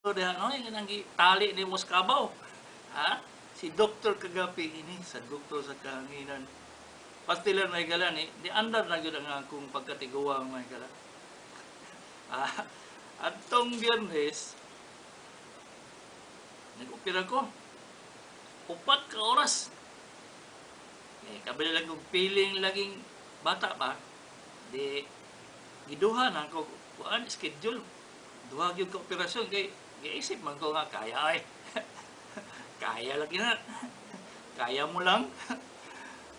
Diha no, yung nang tali ni Mos Kabaw. Ha? Si Dr. Kagapi ini sa doktor sa kahanginan. Pastilan may gala ni, di andar na gyud ang akong pagkatiguang may gala. Ah, atong Biyernes, nag-opera ko. 4 ka oras. Eh, kabila lang kong feeling laging bata pa, di giduha na ako kuan schedule. Duha gyud ka operasyon kay giisip man ko nga kaya ay. Kaya lagi na. Kaya mo lang.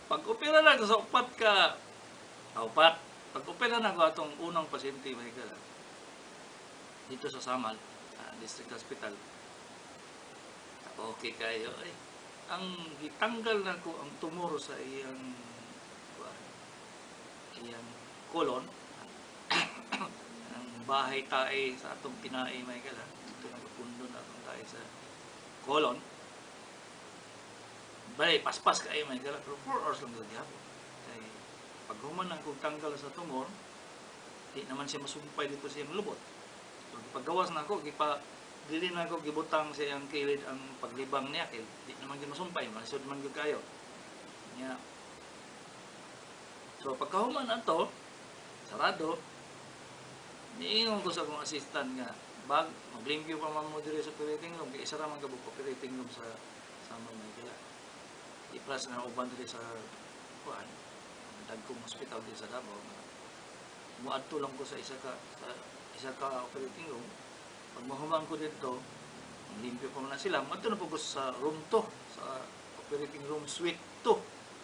Pag opera na ko sa upat ka upat. Pag opera na ko atong unang pasyente may gala. Dito sa Samal, District Hospital. Okay kayo ay. Ang gitanggal na ko ang tumor sa iyang kuan, iyang colon, ang bahay tae sa atong tinai may gala. Dito nagpundo na atong tae sa colon. Balay, paspas kayo may gala. Pero 4 hours lang gihapon. Kay pag human ang kong tanggal sa tumor, di naman siya masumpay dito sa iyang lubot. So, paggawas na ako, gipa dili na ako gibutang sa iyang kilid ang paglibang niya kay di naman gyud masumpay, malisod man gyud kayo. Nya. So pagkahuman ato, sarado, niingon ko sa akong assistant nga bag maglimpyo pa man mo diri sa operating room kay isa ra man kabuk operating room sa may gala. I-plus na uban diri sa kuan dagkong hospital diri sa Davao. Muadto lang ko sa isa ka operating room. Pag mahuman ko dito, maglimpyo pa man na sila. Muadto na po ko sa room 2, sa operating room suite 2.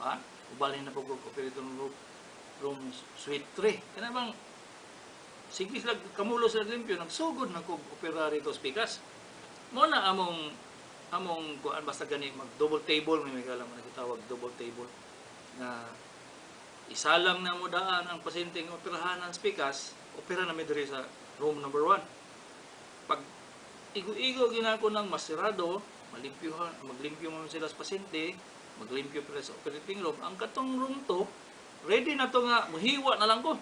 Ha? Ubalhin na po ko operating room suite 3. Kana bang sige sila kamulo sila limpyo, nagsugod na ko opera rito sa pikas. Mo na among among kuan basta gani mag double table, may may man gitawag double table na isa lang na mo daan ang pasyente nga operahan ang spikas, opera na mi diri sa room number 1. Pag igo-igo ginako ng masirado, malimpyuhan, maglimpyo man sila sa pasyente, maglimpyo pa sa operating room, ang katong room to, ready na to nga muhiwa na lang ko.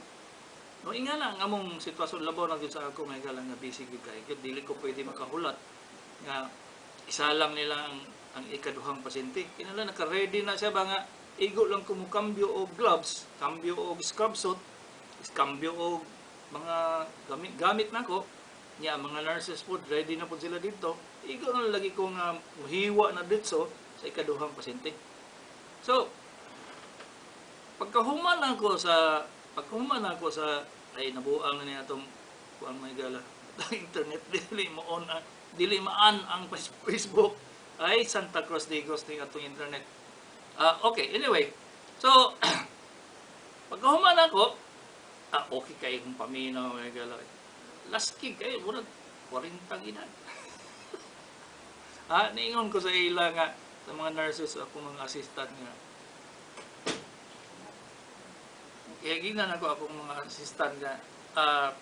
No inga na ang among sitwasyon labaw na gyud sa ako may galang nga busy gyud kay dili ko pwede makahulat nga isa lang nila ang ikaduhang pasyente. Kinahanglan naka-ready na siya ba nga igo lang ko mo kambyo og gloves, kambyo og scrub suit, kambyo og mga gamit, gamit nako. Nya mga nurses po ready na po sila dito. Igo na lagi ko nga muhiwa na dito sa ikaduhang pasyente. So pagkahuman ako sa ay nabuang na niya atong kuan may gala internet dili mo on dili maan ang Facebook ay Santa Cruz Digos ni atong internet. Ah, okay, anyway. So pagkahuman ako, okay kay kong paminaw may gala. Laski kay murag 40 edad. Niingon ko sa ila nga sa mga nurses ako mga assistant nga kaya ginan ako akong mga assistant nga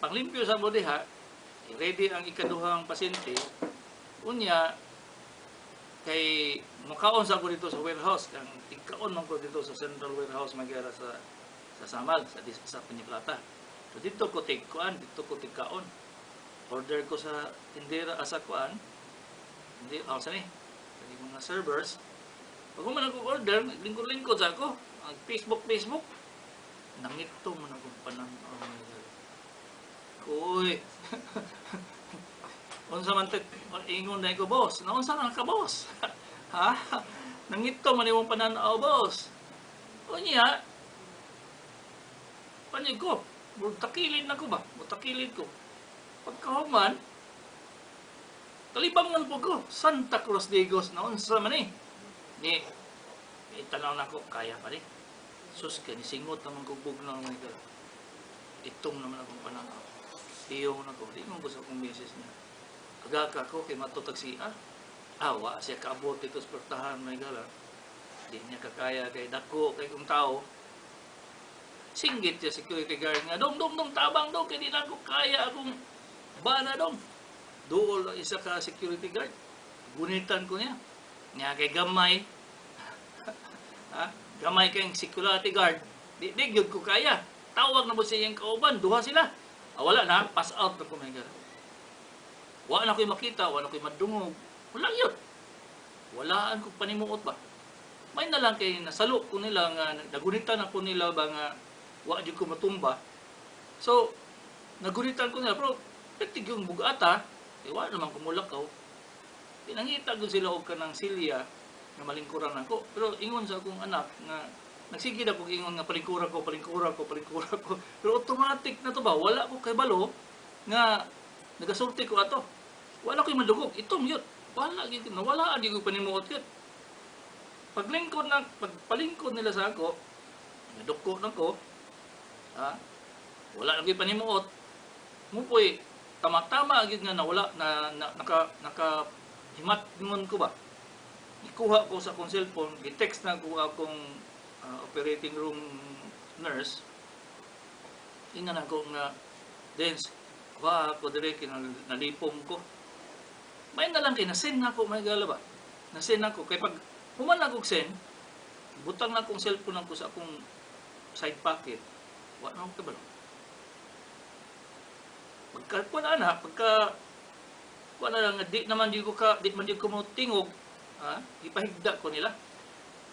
panglimpyo sa mo diha, ready ang ikaduhang pasyente. Unya kay mukaon sa ako dito sa warehouse kang tigkaon man ko dito sa central warehouse magyara sa Samal sa sa Peñaplata. So dito ko tigkuan, dito ko tigkaon. Order ko sa tindera asa kuan. Hindi ah, sa ni kani mga servers. Pag man ako order, naglingkod-lingkod sa ako, ang Facebook Facebook nangito man akong pananaw. Kuy. Unsa man te ingon na ko, boss. Naunsa man ka, boss? Ha? Nangito man imong pananaw, boss. Unya, panig ko, mutakilid na ko ba? Mutakilid ko. Pagkahuman, kalibang man po ko, Santa Cruz Digos, naunsa man eh. Ni, itanaw na ko, kaya pa rin. Sus, kaya nisingot naman ko bugnaw mga gala. Itong naman akong pananaw. Iyong na ko, di mo ko sa akong misis niya. Agaka ko, kay matutag siya. Ah, wa siya kaabot dito sa pertahan, may gala. Di niya kakaya kay dako, kay kung tao. Singgit siya security guard nga, dong, dong, dong, tabang dong, kay di na ako kaya akong bana dong. Duol ang isa ka security guard. Gunitan ko niya. Niya kay gamay. Ha? Gamay kayong security guard. Di, di gyud ko kaya. Tawag na mo sa iyang kauban, duha sila. Ah, wala na, pass out na ko may gala. Wa na ko'y makita, wa na ko'y madungog. Wala yun. Walaan ko panimuot ba. May na lang kay nasalo ko nila nga nagunitan ako nila ba nga wa jud ko matumba. So nagunitan ko nila pero petig yung bugata, eh, wa naman kumulakaw. Pinangita ko sila og kanang silya nga malingkuran ako. Pero ingon sa akong anak nga nagsige na ko ingon nga palingkura ko, palingkura ko, palingkura ko. Pero automatic na to ba? Wala ko kabalo nga nagasulti ko ato. Wala ko'y madugog. Itom yun. Wala gyud, nawala gyud ko panimuot yun. Paglingkod na pagpalingkod nila sa ako, naduko na ko. Ha? Wala na ko'y panimuot. Mupoy tama-tama gyud nga nawala na, na naka naka himat ko ba. Ikuha ko sa akong cellphone, gi-text na ko akong operating room nurse. Ingan ako nga, "Dens, kuha ako dire kay nalipong ko." May na lang kay na-send na ako, may gala ba? Na-send ako kay pag human ako send, butang na akong cellphone ako sa akong side pocket. Wa na ako kabalo. Pagka kuan na, pagka kuan na lang di naman di ko ka di man di ko mo tingog, ha? Gipahigda ko nila.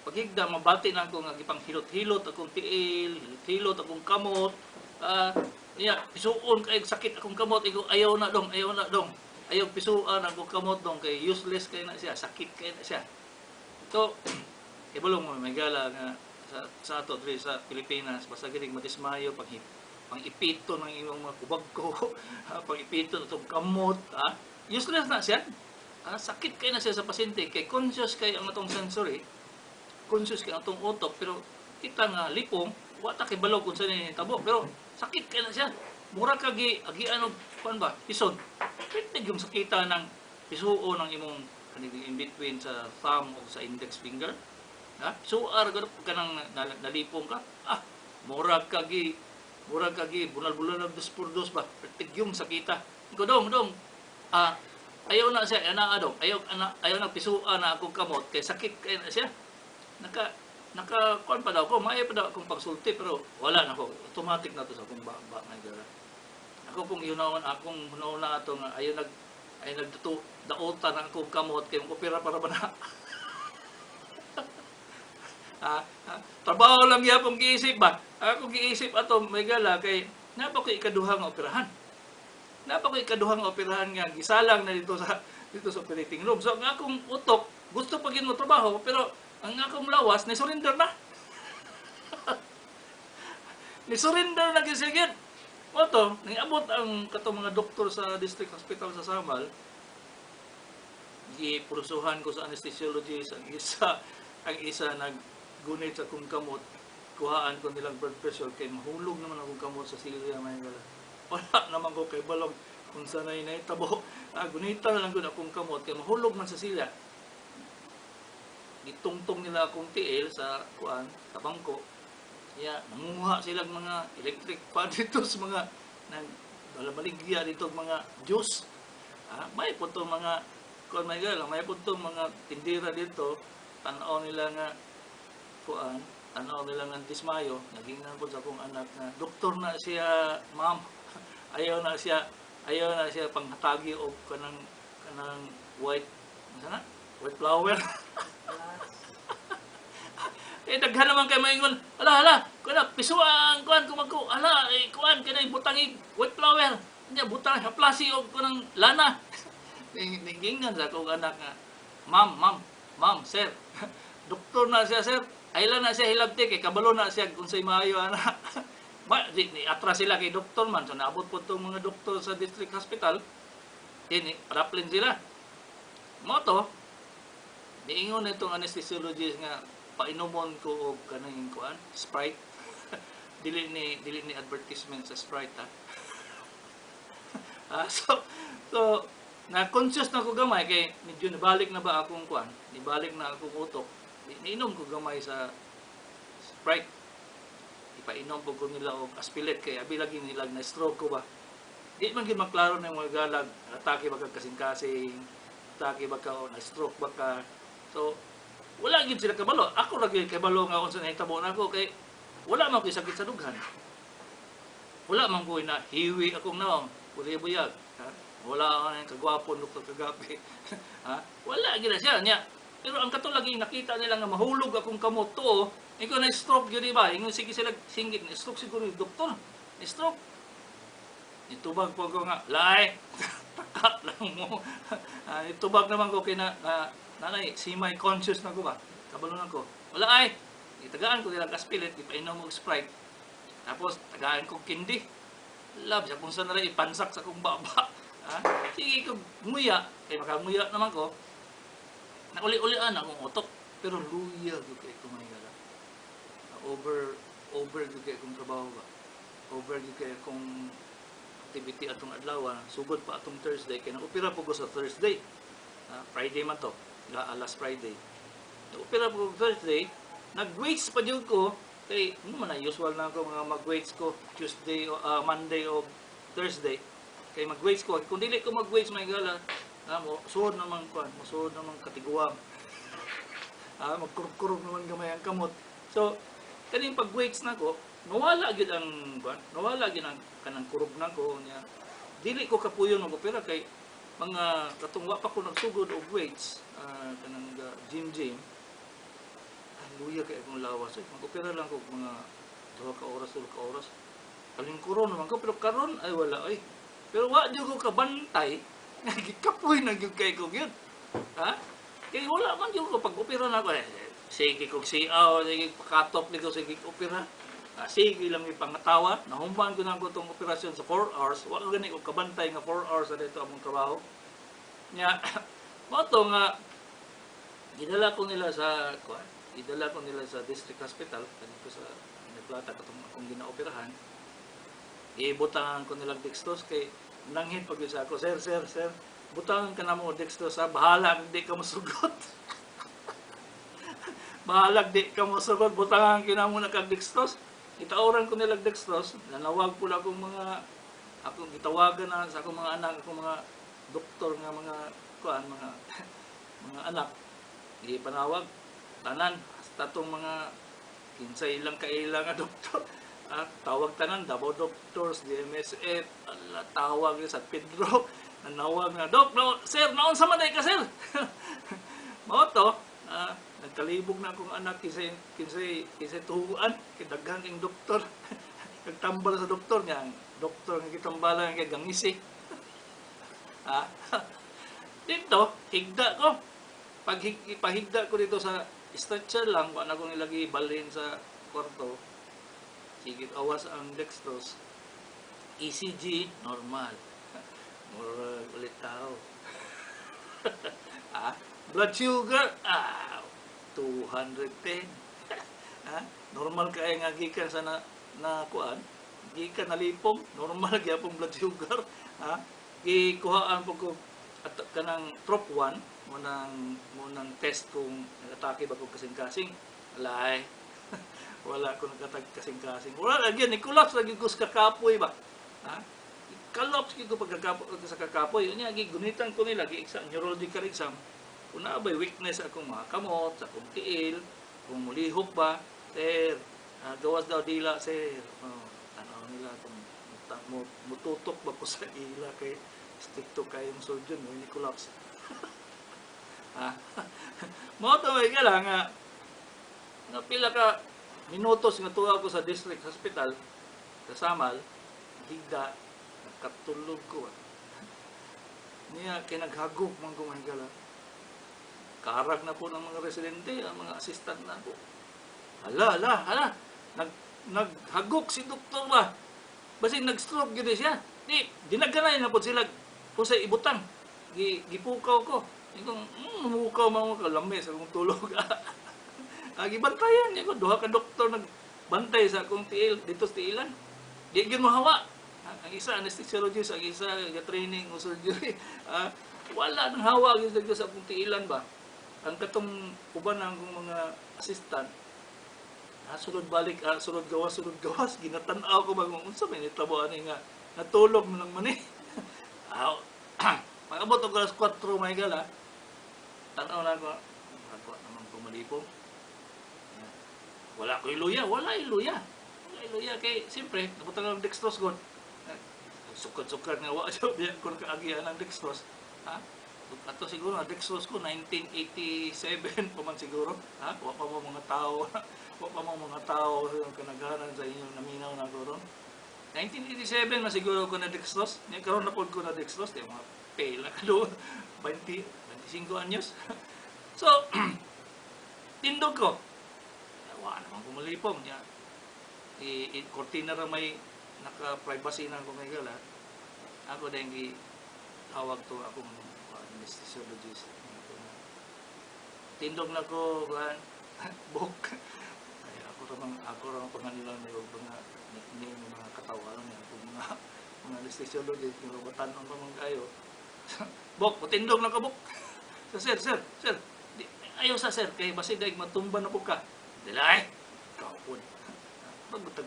Paghigda, mabati na ako nga gipang hilot-hilot akong tiil, hilot-hilot akong kamot. Ah, niya pisuon kay sakit akong kamot, igo ayaw na dong, ayaw na dong. Ayaw pisuan akong kamot dong kay useless kay na siya, sakit kay na siya. So, ibulong mo may gala nga sa ato diri sa Pilipinas, basta gini madismayo pag pang ipito ng imong mga kubag ko, pang ipito itong kamot, ha? Useless na siya. Ah, sakit kay na siya sa pasyente kay conscious kay ang atong sensory, conscious kay ang atong utok, pero kita nga lipong, wa ta kay balog kung sa nitabo, pero sakit kay na siya. Mura ka gi agian og kuan ba, pison. Pitig yung sakita ng pisuo ng imong kaning in between sa thumb o sa index finger. Ha? Suar ka kanang nalipong ka. Ah, mura ka gi bunal-bunal og dos por dos ba. Pitig yung sakita. Ko dong dong. Ah, ayaw na siya, ana dong. Ayaw ana, ayaw na pisuan na akong kamot kay sakit kay na siya. Naka naka kuan pa daw ko, maayo pa daw akong pagsulti pero wala na ko. Automatic na to sa akong ba ba nga gara. Ako pong yunawan akong hunaw ato nga ayaw nagduto dautan ang akong kamot kay opera para ba na. Ah, ah, trabaho lang gyapon giisip ba? Ako giisip ato may gala kay napa ko ikaduhang operahan. Napa ko ikaduhang operahan nga gisalang na dito sa operating room. So ang akong utok gusto pa gyud mo trabaho pero ang akong lawas ni surrender na. Ni surrender na gyud siya gyud. Mo to, niabot ang katong mga doktor sa district hospital sa Samal, giprusuhan ko sa anesthesiologist, ang isa naggunit sa akong kamot, kuhaan ko nilang blood pressure kay mahulog naman akong kamot sa silya, may gala. Wala naman ko kay balog kung sanay na itabo. Ah, gunita na lang gud akong kamot kay mahulog man sa silya. Gitungtong nila akong tiil sa kuan sa bangko. Ya, nanguha silang mga electric fan dito sa mga nang balabaligya dito mga juice. Ah, may po itong mga kuan, may gala, may po itong mga tindira dito, tanaw nila nga kuan, tanaw nila nga dismayo, nagingnan po sa akong anak na doktor na siya, ma'am. Ayaw na siya panghatagi og kanang kanang white, ano na? White flower. Eh daghan naman kay maingon, ala ala, kuan pisuan kuan kumagko, ala eh kuan kanay butangig white flower. Nya butang haplasi og kanang lana. Ninggingan sa akong anak nga, ma'am, ma'am, ma'am, sir. Doktor na siya, sir. Ayla na siya hilabti kay kabalo na siya kung say maayo ana. Ma, di, ni atras sila kay doktor man. So naabot po itong mga doktor sa district hospital. Ini, paraplin sila. Mo to, niingon na itong anesthesiologist nga painomon ko og kanang kuan, Sprite. Dili ni advertisement sa Sprite ha. Ah, so na conscious na ko gamay kay medyo nibalik na ba akong kuan, nibalik na akong utok. Niinom ko gamay sa Sprite. Ipainom po ko nila og aspilet kay abi lagi nila na stroke ko ba. Di man gyud maklaro ng mga galag, atake ba kag kasing-kasing, atake ba ka o na stroke ba ka. So wala gyud sila kabalo. Ako ra gyud kabalo nga unsa nahitabo nako kay wala man ko'y sakit sa dughan. Wala man ko'y na hiwi akong naong, puli buyag. Ha? Wala ako na yung kagwapo Dr. Kagapi. Ha? Wala gina siya niya. Pero ang kato lagi nakita nila nga mahulog akong kamot to, ikaw na stroke yun, di ba? Ingon sige sila singgit na stroke siguro yung doktor. Na stroke. Itubag po ko nga, "Lay, taka lang mo." Ah, itubag naman ko kina na, nanay, semi-conscious na ko ba? Kabalo na ko. "Wala ay." Itagaan ko nilang aspilit, ipainom og Sprite. Tapos, tagaan ko kindi. Love, sa kung saan na rin ipansak sa akong baba. Ha? Sige ko, nguya. Kay makanguya naman ko. Nauli-ulian akong utok. Pero luya gyud kay ko, mahigala. Over, over gyud kay akong trabaho ba. Over gyud kay akong activity atong adlaw. Sugod pa atong Thursday. Kay nag-opera po ko sa Thursday. Ah, Friday man to. Last Friday. Nag-opera po ko Thursday. Nag-weights pa jud ko. Kay, ano man na, usual na ako mga mag-weights ko Tuesday, o Monday o Thursday. Kay mag-weights ko. Kung dili ko mag-weights, may gala, mo, suod naman ko, musuod naman katiguang. Ah, magkurog-kurog naman gamay ang kamot. So, kaning pag-weights na ko, nawala gyud ang kuan, nawala gyud ang kanang kurog na ko niya. Dili ko kapuyon mag-opera kay mga katong wa pa ko nagsugod og weights, kanang gym gym. Ay, luya kay akong lawas. Ay, mag-opera lang ko mga 2 ka oras, 3 ka oras. Kalingkuron naman ko, pero karon ay wala ay. Pero wa jud ko kabantay, gikapoy na gyud kay ko gyud. Ha? Kay wala man gyud ko pag opera na ako eh, sige kog siaw, sige pakatop ni ko, sige opera. Ah, sige lang ipangatawa, nahuman ko na ko tong operasyon sa 4 hours, wa ko gani ko kabantay nga 4 hours na dito among trabaho. Nya, mao to nga gidala ko nila sa kuan, gidala ko nila sa district hospital kadto sa Plata katong akong ginaoperahan. Gibutangan ko nilang dextrose kay nanghin pag sa ako, "Sir, sir, sir, butangan ka na mo dextrose ha, bahala di ka mosugot. Bahala di ka mosugot, butangan ka na mo na kag dextrose." Itauran ko nilang dextrose, nanawag po lang akong mga, akong gitawagan na sa akong mga anak, akong mga doktor nga mga kuan, mga anak. Gipanawag tanan hasta tong mga kinsay ilang kaila nga doktor. Ah, tawag tanan, Davao Doctors, DMSF, ala, tawag ni San Pedro, nanawag na, "Dok, no, sir, naon sa man ka, sir?" Mao to, nagkalibog na akong anak kinsay kinsay kinsay tuhuan kay daghan king doktor. Nagtambal sa doktor niya, ang doktor nga gitambalan kay gangisi. Ah, dito, higda ko. Pag pahigda ko dito sa stretcher lang, wa na akong ilagi balhin sa kwarto. Sige, awas ang dextrose. ECG, normal. Mura ulit tao. Ah, blood sugar, 210. Ah, normal kay nga gikan sa na, na kuan, gikan nalipong, normal gyapon blood sugar. Ah, gikuhaan po ko at kanang trop 1 mo nang test kung nag-atake ba ko kasing-kasing. Wala eh. Wala ko nagkatag kasing-kasing. Wala lagi ni collapse lagi ko sa kakapoy ba. Ha? Collapse gyud ko pagkakapoy sa kakapoy. Unya gigunitan ko nila gi exam, neurological exam. Kung naa ba'y weakness akong mga kamot, sa akong tiil, kung mulihok ba, "Sir, gawas daw dila, sir." Oh, tanaw nila kung mututok ba ko sa ila kay stricto kayong surgeon mo ni collapse. Ah. Mao to may nga nga nga pila ka minutos nga tuwa ko sa district hospital sa Samal, higda, nakatulog ko. Niya kay naghagok man ko, mahigala. Karag na po ng mga residente, ang mga assistant na po. "Hala, hala, hala. Naghagok si doktor ba? Basig nag-stroke gyud siya." Di, dinaganay na po sila kung sa ibutang. Gipukaw ko. Ikong, mukaw man ko kalami sa akong tulog. Ah, gibantayan niya ko. Duha ka doktor nagbantay sa akong tiil, dito sa tiilan. Di gyud mahawa. Ah, ang isa anesthesiologist, ang isa ga-training o surgery. Ah, wala nang hawa gyud sa akong tiilan ba. Ang katong uban ang akong mga assistant, sulod balik, sulod gawas, ginatan-aw ko ba kung unsa may nitabo ani nga natulog man lang man eh. Ah, pag-abot og alas 4, may gala, tanaw na ako, ako naman pumalipong. Wala ko iluya, wala iluya. Wala iluya kay siyempre nabutang ang dextrose god. Sukad-sukad nga wa siya biya ko nakaagi ang dextrose. Ha? Ato siguro na dextrose ko 1987 pa man siguro. Ha? Wa pa mo mga tao. Wa pa mo mga tao kanaghanan sa inyong naminaw na ko ron. 1987 man siguro ko na dextrose. Nya karon na pod ko na dextrose, di mga pela ka do. 20, 25 anyos. So, tindog ko. Wa naman ko malipong. Nya, i kortina ra may naka-privacy na ako may gala. Ako din gi tawag to akong anesthesiologist. Ako na, "Tindog na ko, kuan, book." Ay, ako ramang panganilan ni og mga nickname, mga katawaran niya akong mga anesthesiologist nga batan-on pa man kayo. "Bok, patindog na ka, bok." "So, sir, sir, sir, di, ayaw sa sir, kay basig daig matumba na po ka." "Dilay, kapon. Pagbutag,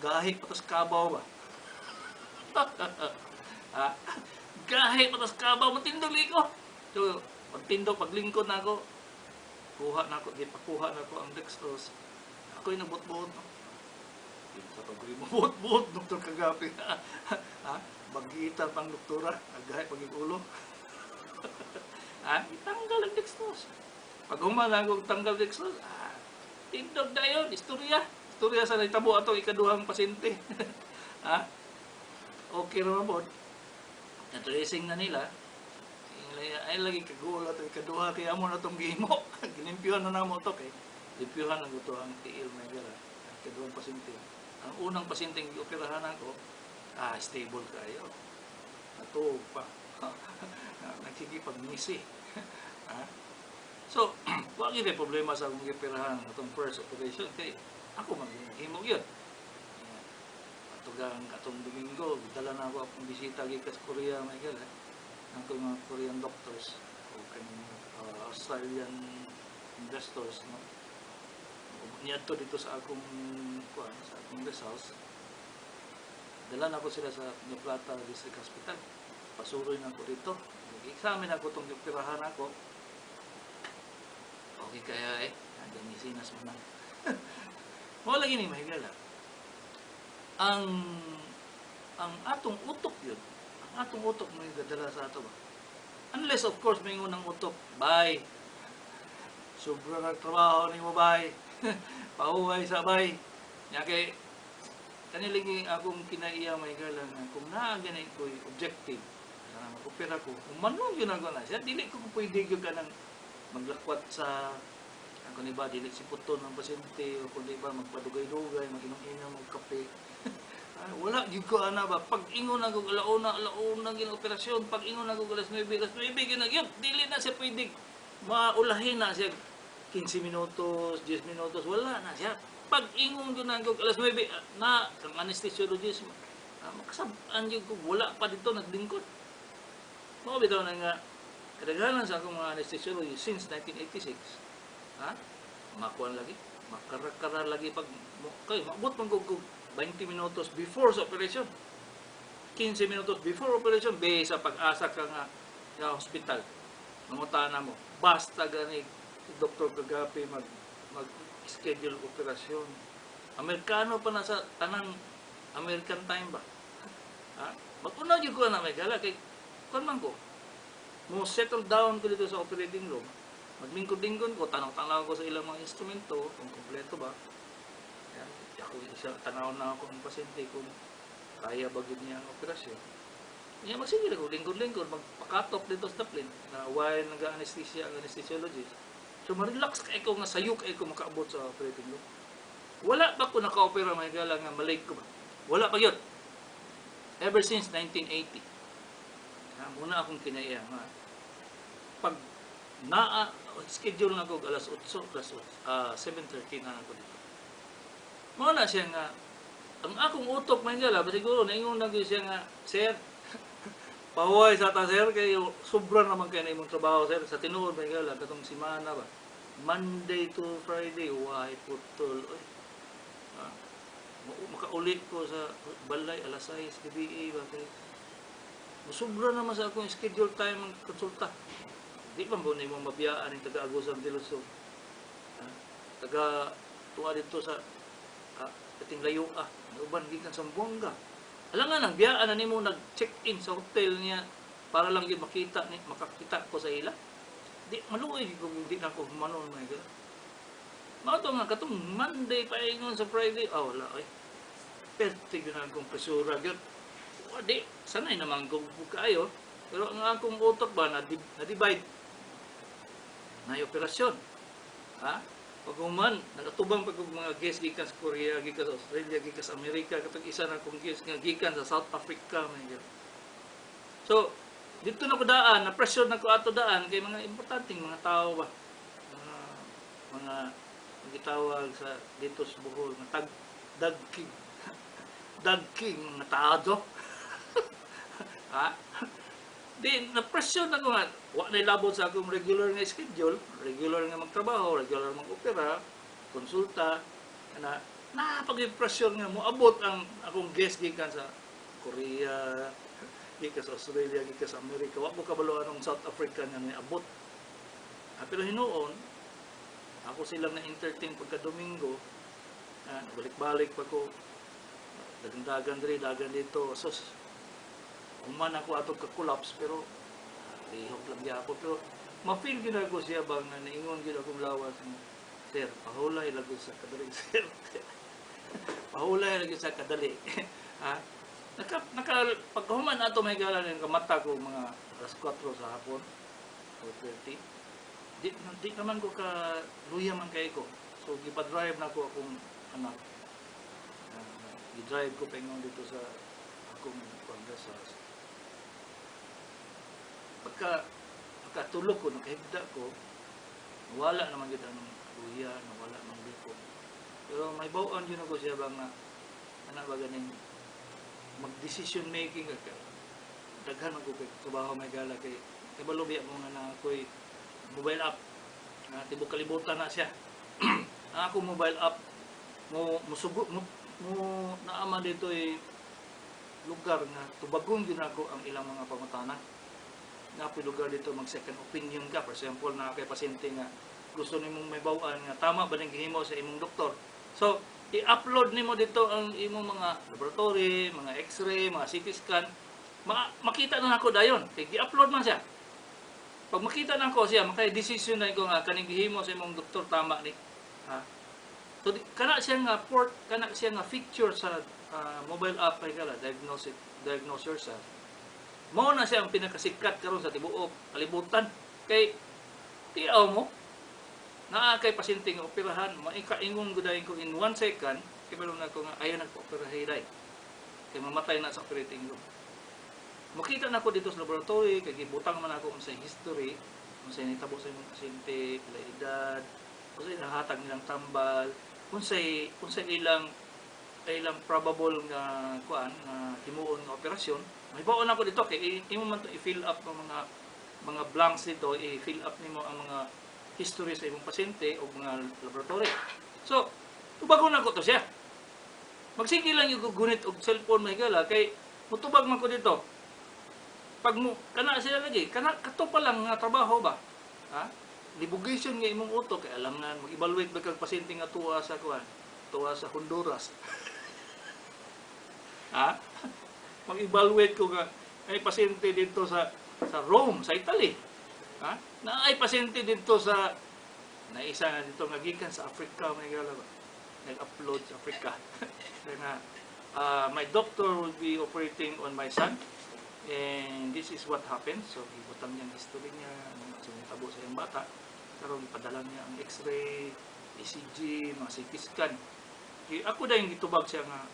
gahi pa tas kabaw ba? Ha? Gahi pa tas kabaw, matindog ko." So, pagtindog, paglingkod na ako, kuha na ako, di pakuha na ako ang dextrose. Ako'y nabot-bot. No? Sa pag mo buot-buot, Doktor Kagapi. Ha? Bagita pang doktora, agahay pag ulo. Ha? Itanggal ang dextrose. Pag human ako tanggal dextrose, ah, tindog na yun, istorya. Istorya sa nahitabo ato ikaduhang pasyente. Ha? Okay naman po. Na-tracing na nila. Ay lagi kaguol ato ikaduha kay amo na tong gihimo. Gilimpyuhan na namo to kay limpyuhan na to ang tiil may gara. Ang ikaduhang pasyente. Ang unang pasyente gioperahan ako, ah, stable kayo. Natuog pa. Nagkikipag-ngisi. Ah. So, wa gyud problema sa akong giperahan atong first operation kay ako man naghimo gyud. Yeah. Atugang atong Domingo, dala na ako akong bisita gikan sa Korea may gala. Ang akong mga Korean doctors o kaning Australian investors, no. Niadto dito sa akong kuan, sa akong guest house. Dala na ako sila sa New Plata District Hospital. Pasuroy na ako dito. Nag-examine ako itong operahan ako. Okay kaya eh. Hanggang isinas mo na. Mao lagi ni mahigala. Ang atong utok yun, ang atong utok mo yung gadala sa ato ba? Unless, of course, may ng utok, "Bye. Sobra na trabaho ni mo, bye. Pahuway sa bay." Nya kay kanilig akong kinaiya may gala nga kung naa gani ko'y objective na mag-opera ko, kung manong yun ako na siya, dili ko pwede gyud ka ng maglakwat sa ako ni ba, dili si puton ng pasyente o kung di ba magpadugay-dugay, mag-inom-inom, magkape. Ah, wala gyud ko ana ba. Pag ingon ako alauna, alauna gyud ang operasyon. Pag ingon ako alas 9, alas 9 gyud na gyud. Dili na siya pwede maulahin na siya 15 minutos, 10 minutos, wala na siya. Pag ingon gyud na ako alas 9 ah, na kang anesthesiologist, ah, makasab-an gyud ko wala pa dito naglingkod. Mao bitaw na nga kadaghanan sa akong mga anesthesiologist since 1986, ha? Makuan lagi, makarakara lagi pag kay maabot man kog 20 minutos before sa operation. 15 minutos before operation be sa pag-asa ka nga sa hospital. Mangutana mo, basta gani si Dr. Kagapi mag mag schedule operasyon. Amerikano pa na sa tanang American time ba? Ha? Mag-una gyud ko na may gala kay kuan man ko. Mo settle down ko dito sa operating room. Maglingkod-lingkod ko, tanaw-tanaw ko sa ilang mga instrumento kung kompleto ba. Yan. Ako isa tanaw na ako ang pasyente kung kaya ba gyud niya ang operasyon. Niya magsige ko lingkod-lingkod, magpakatok dito sa plane na while nag-anesthesia ang anesthesiologist. So ma-relax kay ko nga sayok kay ko makaabot sa operating room. Wala pa ko naka-opera may gala nga malig ko ba. Wala pa gyud. Ever since 1980. Ha, muna akong kinaiya nga pag naa schedule na ko alas 8, alas 8, ah, 7:30 na ako dito. Mao na siya nga ang akong utok may gala ba siguro naingon na gyud siya nga, "Sir, pahuway sa ta, sir, kay sobra naman kay na imong trabaho, sir." Sa tinuod may gala katong semana ba, Monday to Friday, why putol oy. Ah, makauli ko sa balay alas 6 gabi ba kay sobra naman sa akong schedule time ang konsulta. Di man ba nimo mabiyaan ang taga Agusan del Sur? Ah, taga tuwa dito sa ah, kating layo ah, uban gikan sa Zamboanga. Alangan ang biyaan na nimo nag-check-in sa hotel niya para lang yun makita ni makakita ko sa ila. Di maluoy ko, di na ko humanon, mga higala. Mao to nga katong Monday pa ingon sa Friday, ah, wala ay. Perte gyud ang akong presura gyud. Wa di sanay naman ko kaayo, pero ang akong utok ba na divide na operasyon. Ha? Pag human, nakatubang pag mga guest gikan sa Korea, gikan sa Australia, gikan sa Amerika, katong isa na akong guest nga gikan sa South Africa, mga higala. So, dito na ko daan, na pressure na ko ato daan kay mga importanteng mga tao ba. Mga gitawag sa dito sa Bohol nga tag dagking dagking mga tao. Ha? Di na pressure na ko nga wa na labot sa akong regular nga schedule, regular nga magtrabaho, regular mag-opera, konsulta, na napag-pressure nga moabot ang akong guest gikan sa Korea, gikan sa Australia, gikan sa Amerika. Wa ko kabalo anong South Africa nga niabot. Ah, pero hinuon, ako silang na-entertain pagka Domingo, ah, balik-balik pa ko, dagan-dagan diri, dagan dito. So, human ako atong ka-collapse, pero lihok lang gyapon. Pero ma-feel gyud ako siya ba nga naingon gyud akong lawas nga, "Sir, pahulay lang gyud sa kadali, sir. Pahulay lang gyud sa kadali." Ha? Naka pagkahuman ato, may gala ng kamata ko mga alas 4 sa hapon, 4:30. Di naman ko ka luya man kay ko. So gipa-drive na ko akong anak. Gi-drive ko paingon dito sa akong kuan sa pagkatulog ko, nakahigda ko, wala naman gyud ang luya, nawala man gyud ko. Pero may bawon yun ako siya ba nga, ana ba ganing mag-decision making ka, daghan man ko kay trabaho, may gala, kay kabalo biya mo nga na ako'y mobile app na tibok kalibutan na siya. Ang akong mobile app mo musugo mo naama dito ay lugar nga tubagon gyud nako ang ilang mga pangutana na lugar dito, mag second opinion ka. For example, na kay pasyente nga gusto nimong may baw-an nga tama ba ning gihimo sa imong doktor, so i-upload nimo dito ang imong mga laboratory, mga x-ray, mga CT scan. Makita na nako dayon kay gi-upload man siya. Pag makita na ko siya, makay-decision na ko nga kaning gihimo sa imong doktor tama ni, ha. So di, kana siya nga port, kana siya nga feature sa mobile app kay kala diagnose it, diagnose yourself. Mao na siya ang pinakasikat karon sa tibuok kalibutan kay tiaw mo naa kay pasyente nga operahan, maikaingon gud ko in 1 second, kay na ko nga ayaw nagpa-operahay day kay mamatay na sa operating room. Makita na ko dito sa laboratory kay gibutang man ako unsay history, unsay nitabo sa imong pasyente, pila edad, unsay nahatag nilang tambal, unsay ilang ilang probable nga kuan nga himuon nga operasyon. Mahibaw-on ako dito kay imo man to i-fill up ang mga blanks dito, i-fill up nimo ang mga history sa imong pasyente o mga laboratory. So tubagon nako to siya. Magsige lang yung gunit og cellphone, mahigala, kay mutubag man ko dito. Pag mo kana sila lagi kana kato pa lang nga trabaho ba, ha, libugation nga imong utok kay alam nga mag-evaluate ba kag pasyente nga tuwa sa kuan, tuwa sa Honduras, ha, mag-evaluate ko nga ay pasyente dito sa Rome, sa Italy, ha, na ay pasyente dito sa na isa na dito nga gikan sa Africa, may gala ba, nag-upload sa Africa. Kaya nga, "My doctor will be operating on my son and this is what happened." So gibutang niya ang history niya, ano sa nitabo sa iyang bata, pero gipadala niya ang x-ray, ECG, mga CT scan. Ako dahil gitubag siya nga,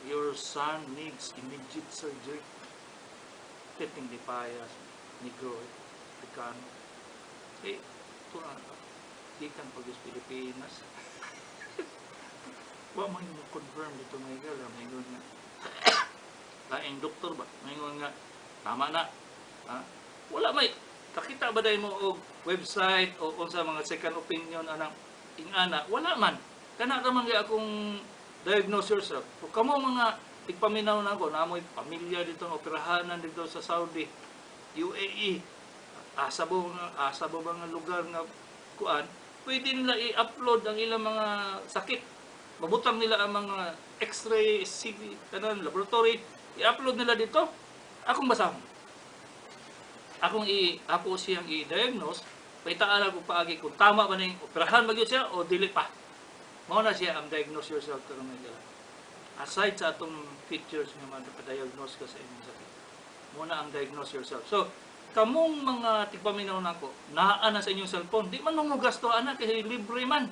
"Your son needs immediate surgery." Titing di payas, Negro, Afrikano. Eh, ito na, gikan pag sa Pilipinas. Wa man mo confirm dito, may gala, may nga laing doktor ba, may nga tama na. Ha? Wala may kakita ba dahil mo og website o unsa mga second opinion anang ingana, wala man. Kana ra man gyud akong diagnose yourself. So, kamo mga tigpaminaw na ako, namoy pamilya dito nga operahanan dito sa Saudi, UAE, asa ba nga lugar nga kuan, pwede nila i-upload ang ilang mga sakit. Mabutang nila ang mga x-ray, CV, tanan, laboratory, i-upload nila dito. Akong basahon. Akong i ako siyang i-diagnose, paitaan ako paagi kung tama ba ning operahan ba gyud siya o dili pa. Mao na siya ang diagnose yourself karon, mga higala. Aside sa atong features nga maka-diagnose ka sa imong sakit. Mao na ang diagnose yourself. So, kamong mga tigpaminaw nako, naa na sa inyong cellphone. Di man mo gasto ana kay libre man.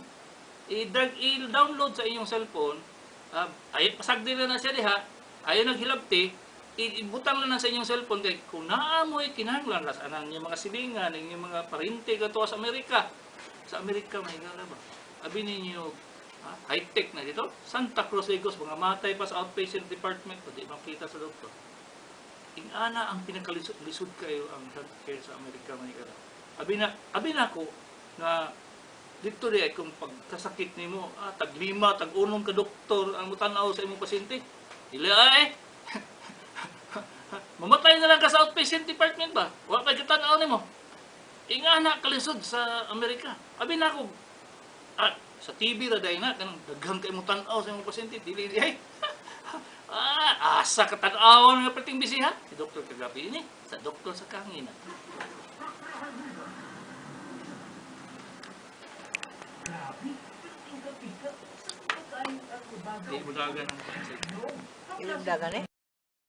I-download sa inyong cellphone, ay pasagdi na na siya diha, ayo naghilabti, ibutang na na sa inyong cellphone kay kung naa mo'y kinahanglan las anang inyong mga silingan, inyong mga parente kadto sa Amerika. Sa Amerika, may gala ba? Abi ninyo high-tech na dito. Santa Cruz Lagos, mga matay pa sa outpatient department, o di makita sa doktor. Ingana ang pinakalisod, lisod kayo ang healthcare sa Amerika, mga higala. Abi na ko na dito di ay kung pagkasakit nimo, tag lima, tag unom ka doktor ang mutanaw sa imong pasyente. Dili ay. Mamatay na lang ka sa outpatient department ba? Wa kay katanaw nimo. Ingana kalisod sa Amerika. Abi na ko sa TV ra dai na kanang daghan kay mo tan-aw sa imong pasyente, dili di ay. Asa ka tan-awon nga perting busy ha? Si doktor kagabi ini, sa doktor sa kangina. Grabe, perting kapika. Sa kakain ang Di mo dagan ang No. Ilog dagan eh.